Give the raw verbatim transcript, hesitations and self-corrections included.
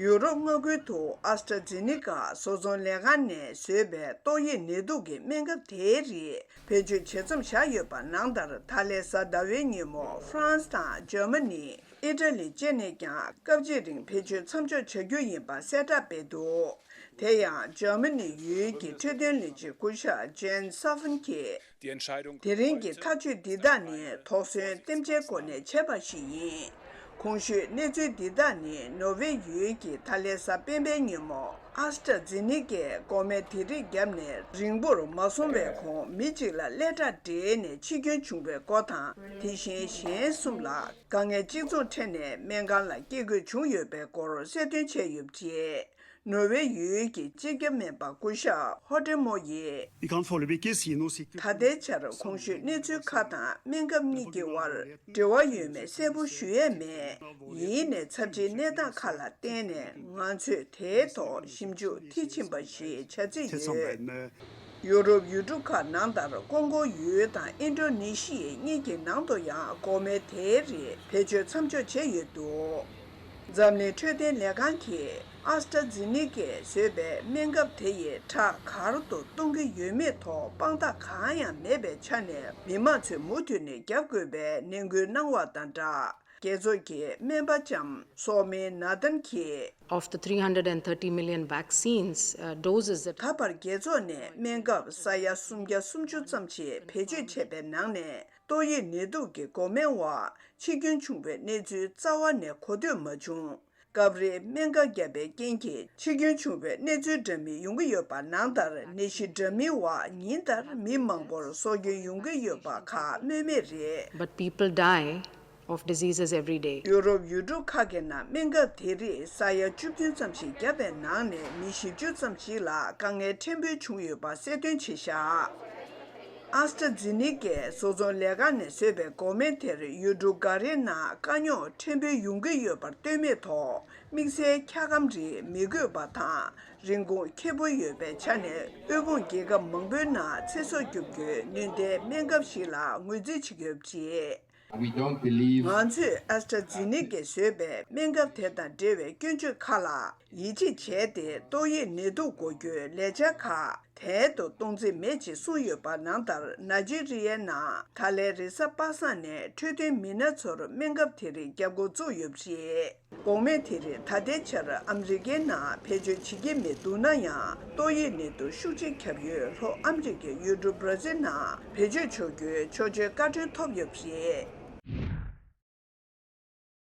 ཡུ་རོབ་མངའ་ཁུལ་དུ་ཨ་སི་ཏྲ་ཛེ་ནི་ཀ་བཟོ་ཚོང་ལས་ཁང་ནས་བཟོས་པའི་ཏོག་དབྱིབས་ནད་དུག་གི་སྨན་ཁབ་དེའི་རིགས་བེད་སྤྱོད་བྱེད་མཚམས་བཞག་ཡོད་པ་ནང་ལྟར། ད་ལན་གཟའ་ཟླ་བའི་ཉིན་མོ་ཧྥ་རན་སི་དང་འཇར་མ་ནི། ཨི་ཊ་ལི་བཅས་ནས་ཀྱང་སྐབས་གཅིག་རིང་བེད་སྤྱོད་མཚམས་འཇོག་བྱ་རྒྱུ་ཡིན་པ་གསལ་བསྒྲགས་སྤེལ་འདུག་དེ་ཡང་འཇར་མ་ནི་ཡུལ་གྱི་འཕྲོད་བསྟེན་ལས་བྱེད་སྐུ་ཞབས་ཇན་སཱ་ཕན་གྱིས། དེ་རིང་གི་ཐག་གཅོད་འདི་དག་ནི་དོགས་ཟོན་གཏན་འཇགས་སྒོ་ནས་བྱས་པ་ཞིག་ཡིན། གོང་ཞུས་གནས་ཚུལ་འདི་དག་ནི་ནོར་ཝེ་ཡུལ་གྱི་ད་ལན་གཟའ་སྤེན་པའི་ཉིན་མོ་ཨ་སི་ཏྲ་ཛེ་ནི་ཀའི་འགོག་སྨན་དེ་རིགས་བརྒྱབ་ནས་རིང་པོར་མ་སོང་བའི་གོང་མི་གཅིག་ལ་ཀླད་ཁྲག་འདྲེས་ནས་འཆི་སྐྱོན་བྱུང་བའི་སྐོར་དང་། དེ་བཞིན་གཞན་གསུམ་ལ་དཀའ་ངལ་གཅིག་མཚུངས་འཕྲད་ནས་སྨན་ཁང་ལ་སྐྱེལ་དགོས་བྱུང་ཡོད་པའི་སྐོར་གསལ་སྟོན་བྱས་ཡོད་པ་རེད། ནོར་ཝེ་ཡུལ་གྱི་སྤྱི་ཁྱབ་སྨན་པ་སྐུ་ཞབས་ཧོ་ཏེ་མོ་ཡིས། ད་ལྟའི་ཆར་གོང་ཞུས་གནས་ཚུལ་ཁག་དང་སྨན་ཁབ་གཉིས་ཀྱི་དབར་འབྲེལ་བ་ཡོད་མེད་གསལ་པོ་ཞུ་ཡས་མེད། ཡིན་ནའི་ཚབས་ཆེའི་གནས་སྟངས་ཁག་ལ་བརྟེན་ནས་ང་ཚོས་དེའི་ཐོག་ཞིབ་འཇུག་མཐིལ་ཕྱིན་པ་ཞིག་བྱ་རྩིས་ཡོད། ཡུ་རོབ་ཡུལ་གྲུ་ཁག་ནང་ལྟར་ཀོང་ཀོ་ཡུལ་དང་ཨིན་ཌོ་ནེ་ཤི་ཡའི་གཉིས་ཀྱི་ནང་དུ་ཡང་འགོག་སྨན་དེའི་རིགས་བེད་སྤྱོད་མཚམས་འཇོག་བྱས་ཡོད་འདུག་འཛམ་གླིང་འཕྲོད་བསྟེན་ལས་ཁང་གིས་ཨ་སི་ཏྲ་ཛེ་ནི་ཀས་བཟོས་པའི་སྨན་ཁབ་དེ་ཡི་ཁྲག་གར་དུ་གཏོང་གི་ཡོད་མེད་ཐོག་དཔང་རྟགས་གང་ཡང་མེད་པའི་ཆ་ནས། མི་མང་ཚོས་མུ་མཐུད་ནས་བརྒྱབ་དགོས་པའི་ནན་སྐུལ་གནང་བ་དང་སྦྲགས། རྒྱལ་ཚོགས་ཀྱི་སྨན་པ་ལྕམ་སོག་མིན་ནཱ་ཐན་གྱིས། Of the three hundred and thirty million vaccines, uh, doses that ད་བར་རྒྱལ་ཚོགས་ནས་སྨན་ཁབ་ས་ཡ་སུམ་བརྒྱ་སུམ་ཅུ་ཙམ་ཞིག་བེད་སྤྱོད་བྱས་པའི་ནང་ནས། ཏོག་དབྱིབས་ནད་དུག་གི་འགོག་སྨན་འོག་འཆི་སྐྱོན་བྱུང་བའི་གནས་ཚུལ་རྩ་བ་ནས་གོ་ཐོས་མ་བྱུང་། སྐབས་རེ་སྨན་ཁབ་བརྒྱབ་པའི་རྐྱེན་གྱིས་འཆི་སྐྱོན་བྱུང་བའི་གནས་ཚུལ་འདྲ་མིན་ཡོང་གི་ཡོད་པ་ནང་ལྟར། ནད་གཞི་འདྲ་མིན་འོག་ཉིན་ལྟར་མི་མང་པོར་སྲོག་སྐྱོན་ཡོང་གི་ཡོད་པ་ཁག་སྨོས་མེད་རེད། But people die of diseases every day. ཡུ་རོབ་ཡུལ་གྲུ་ཁག་གི་ནང་སྨན་ཁབ་དེ་རིགས་ས་ཡ་བཅུ་བདུན་ཙམ་ཞིག་བརྒྱབ་པའི་ནང་ནས་མི་བཞི་བཅུ་ཙམ་ཞིག་ལ་དཀའ་ངལ་ཕྲན་བུ་བྱུང་ཡོད་པ་གསལ་སྟོན་བྱས་བཞག་ཨ་སི་ཏྲ་ཛེ་ནི་ཀའི་བཟོ་ཚོང་ལས་ཁང་ནས་བཟོས་པའི་འགོག་སྨན་དེར་ཡུལ་གྲུ་འགའ་རེའི་ནང་དཀའ་རྙོག་ཕྲན་བུ་ཡོང་གི་ཡོད་པར་ལྟོས་མེད་ཐོག་དམིགས་བསལ་འཁྱག་སྒམ་རིགས་མི་དགོས་པ་དང་། རིན་གོང་ཁེ་པོ་ཡོད་པའི་ཆ་ནས་དབུལ་ཕོངས་རྒྱལ་ཁབ་མང་པོའི་ནང་ཚེ་སྲོག་སྐྱོབ་རྒྱུའི་ནུས་ལྡན་སྨན་ཁབ་ཞིག་ལ་ངོས་འཛིན་བྱེད་ཀྱི་ཡོད་པ་རེད། We don't believe ང་ཚོས་ཨ་སི་ཏྲ་ཛེ་ནི་ཀས་བཟོས་པའི་སྨན་ཁབ་དེ་དང་འབྲེལ་བའི་སྐྱོན་བརྗོད་ཁག་ལ་ཡིད་ཆེས་བྱས་ཏེ། ཏོག་དབྱིབས་ནད་དུག་འགོག་རྒྱུའི་ལས་འཆར་ཁག་དལ་དུ་གཏོང་རྩིས་མེད་ཅེས་གསུངས་ཡོད་པ་ནང་ལྟར། ནཱ་ཇི་རི་ཡའི་ནང་ད་ལན་རེས་གཟའ་པ་སངས་ནས་འཕྲོད་བསྟེན་མི་སྣ་ཚོར་སྨན་ཁབ་དེ་རིགས་བརྒྱབ་འགོ་བཙུགས་ཡོད་པ་རེད། འགོག་སྨན་དེ་རིགས་ད་ལྟའི་ཆར་ཨ་མི་རི་ཀའི་ནང་བེད་སྤྱོད་བྱེད་ཀྱི་མི་འདུག་ན་ཡང་། ཏོག་དབྱིབས་ནད་དུག་ཤུགས་ཆེ་ཁྱབ་ཡུལ་ལྷོ་ཨ་མི་རི་ཀའི་ཡུལ་གྲུ་བྷ་ར་ཛིལ་ནང་བེད་སྤྱོད་ཆོག་རྒྱུའི་ཆོག་མཆན་བཀའ་འཁྲོལ་ཐོབ་ཡོད་པ་རེད།